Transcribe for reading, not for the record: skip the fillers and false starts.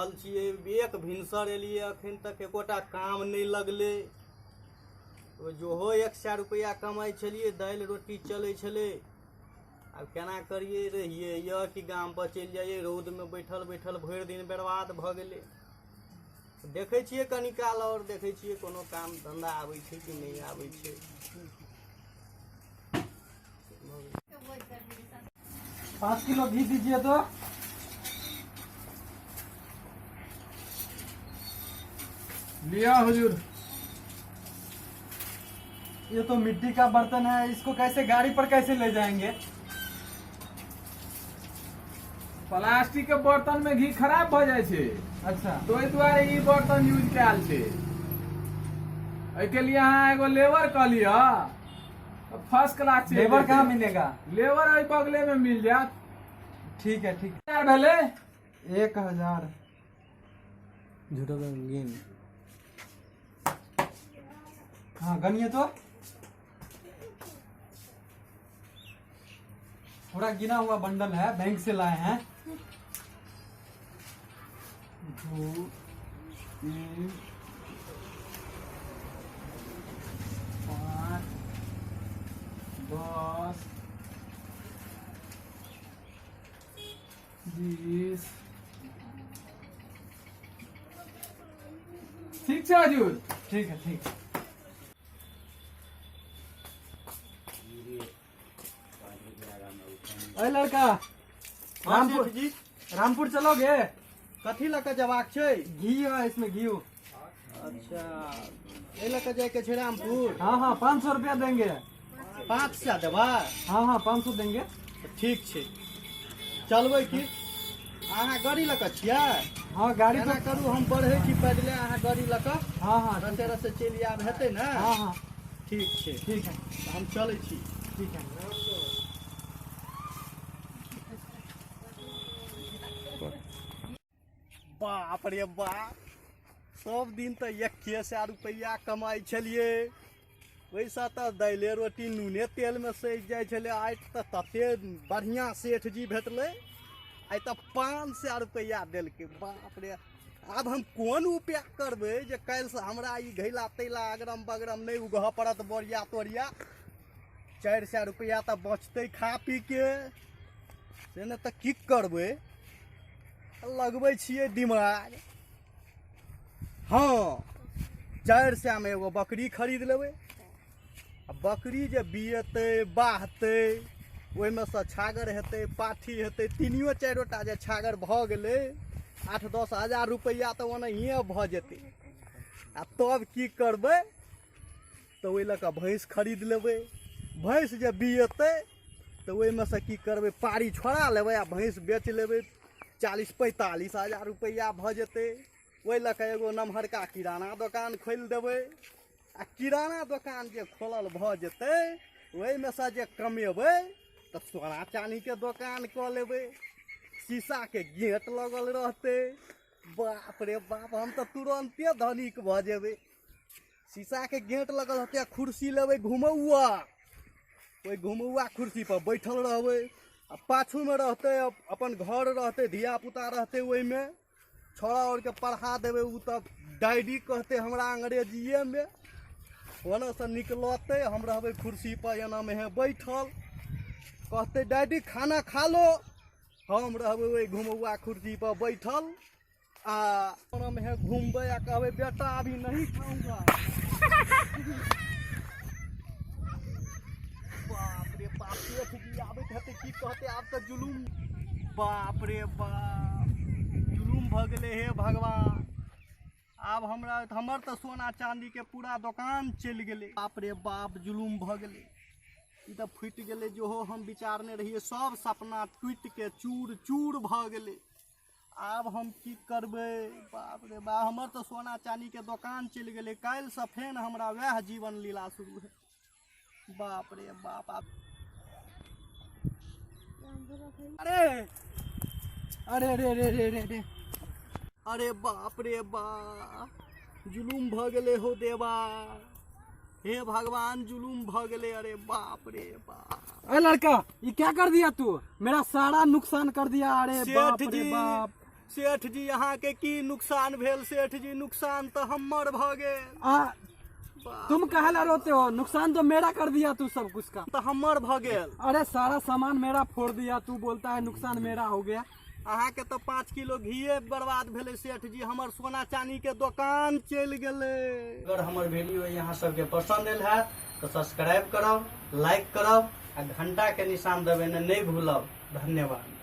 रहल छियै। एक भिनसर एलियै, अखन तक एकोटा काम नहि लगलै। ओ जोहो 100 रुपैआ कमाइ छलियै, दालि रोटी चलै छलै। आब केना करियै, रहियै यऽ कि गाम पर चलि जाइयै? रौदमे बैठल बैठल भरि दिन बर्बाद भऽ गेलै। देखै छियै, कनी काल आओर देखै छियै, कोनो काम धन्धा आबै छै कि नहि आबै छै। 5 किलो घी दीजिए तो। लिया हुजूर। ये तो मिट्टी का बर्तन है, इसको कैसे गाड़ी पर कैसे ले जाएंगे? प्लास्टिक के बर्तन में घी खराब भऽ जाइ छै। अच्छा। तो एहि दुआरे ई बर्तन यूज कयल छै। एहिके लिए अहाँ एगो लेबर कऽ लिअ, फर्स्ट क्लास छै। लेबर कहाँ मिलेगा? लेबर एहि बगले में मिल जायत। ठीक है, ठीक। हजार भेलै। 1000। झूठो गिन। हाँ, गनिए तो। पूरा गिना हुआ बंडल है, बैंक से लाए हैं। 2, 3, 5, 10, 20। ठीक छै हजूर। ठीक है, ठीक। अरे लड़का, रामपुर जी। रामपुर चलोगे? कथी लऽ कऽ जबाक छै? घी है इसमें, घी। अच्छा, एहि लऽ कऽ जाइके छै रामपुर? हाँ, 500 रुपया देंगे। 500 देबै? हाँ, 500 देंगे। तऽ ठीक छै, चलबै की। अहाँ गाड़ी लऽ कऽ छियै? हाँ, गाड़ी एना तो करू, हम बढ़ै छी पैदले, अहाँ गाड़ी लऽ कऽ हाँ। रसे रसे चलि आयब, हेतै ने? हाँ। ठीक छै। ठीक है। तऽ हम चलै छी। ठीक है। बाप रे बाप, सब दिन तऽ 100 रुपैआ कमाइ छलियै, ओहिसँ तऽ दाइले रोटी नूने तेलमे सजि जाइ छलै। आइ तऽ तते बढ़िआँ सेठ जी भेटलै, आइ तऽ 500 रुपैआ देलकै। बाप रे, आब हम कोन उपाय करबै जे काल्हिसँ हमरा ई घैला तैला अगरम बगरम नहि उगहऽ पड़त, बोरिया तोरिया। 400 रुपैआ तऽ बचतै खा पी के। से नहि तऽ की करबै? लगबै छियै दिमाग। हँ, 400मे एगो बकरी खरीद लेबै आ बकरी जे बिएतै बाहतै, ओहिमे सँ छागर हेतै, पाठी हेतै। तीनियो चारिओ टा जे छागर भऽ गेलै, 8-10 हजार रुपैआ तऽ ओनाहिए भऽ जेतै। आ तब की करबै? तऽ ओहि लऽ कऽ भैँस खरीद लेबै। भैँस जे बिएतै तऽ ओहिमे सँ की करबै? पारी छोड़ा लेबै आ भैँस बेच लेबै, 40-45 हजार रुपैआ भऽ जेतै। ओहि लऽ कऽ एगो नमहरका किराना दोकान खोलि देबै आ किराना दोकान जे खोलल भऽ जेतै, ओहिमे सँ जे कमेबै तऽ सोना चानीके दोकान कऽ लेबै, शीशाके गेट लगल रहतै। बाप रे बाप, हम तऽ तुरन्ते धनिक भऽ जेबै। शीशाके गेट लगल रहतै आ कुर्सी लेबै घुमौआ, ओहि घुमौआ कुर्सी पर बैठल रहबै आ पाछूमे रहतै अपन घर, रहतै धियापुता, रहतै ओहिमे। छौड़ा आरके पढ़ा देबै, ओ तऽ डायरी कहतै हमरा अंग्रेजिएमे। ओनऽसँ निकलतै, हम रहबै कुर्सी पर एनामे हे बैठल। कहतै, डैडी, खाना खा लो। हम रहबै ओहि घुमौआ कुर्सी पर बैठल आ ओनामे हे घुमबै आ कहबै, बेटा, अभी नहीं खाऊंगा। बाप रे बाप, सेठ जी आबैत हेतै, की कहतै? आब तऽ जुलूम, बाप रे बाप, जुलूम भऽ गेलै। हे भगवान, आब हमरा हमर तऽ सोना चाँदीके पूरा दोकान चलि गेलै। बाप रे बाप, जुलूम भऽ गेलै। ई तऽ फूटि गेलै। जेहो हम विचारने रहियै, सब सपना टूटिके चूर चूर भऽ गेलै। आब हम की करबै? बाप रे बाप, हमर तऽ सोना चानीके दोकान चलि गेलै। काल्हिसँ फेर हमरा वएह जीवन लीला शुरू हेतै। बाप रे बाप, आब अरे अरे अरे अरे अरे अरे अरे। अरे बाप रे बाप, जुलूम भऽ गेलै हो देवा, हे भगवान, जुलूम भऽ गेलै। अरे बाप रे बाप। अरे लड़का, ये क्या कर दिया तू? मेरा सारा नुकसान कर दिया। अरे सेठ बाप रे जी। बाप। सेठ जी, अहाँके की नुकसान भेल? सेठ जी, नुकसान तऽ हमर भऽ गेल। आ तुम काहे रोते हो? नुकसान तो मेरा कर दिया तू सब कुछ का। तऽ हमर भऽ गेल। अरे, सारा सामान मेरा फोड़ दिया, तू बोलता है नुकसान मेरा हो गया। अहाँके तऽ 5 किलो घीए बर्बाद भेलै सेठ जी, हमर सोना चानी के दोकान चलि गेलै। अगर हमर वीडियो यहाँ सबके पसंद आयल हैत तऽ सब्सक्राइब करब, लाइक करब आ घंटा के निशान दबेने नहि भूलब। धन्यवाद।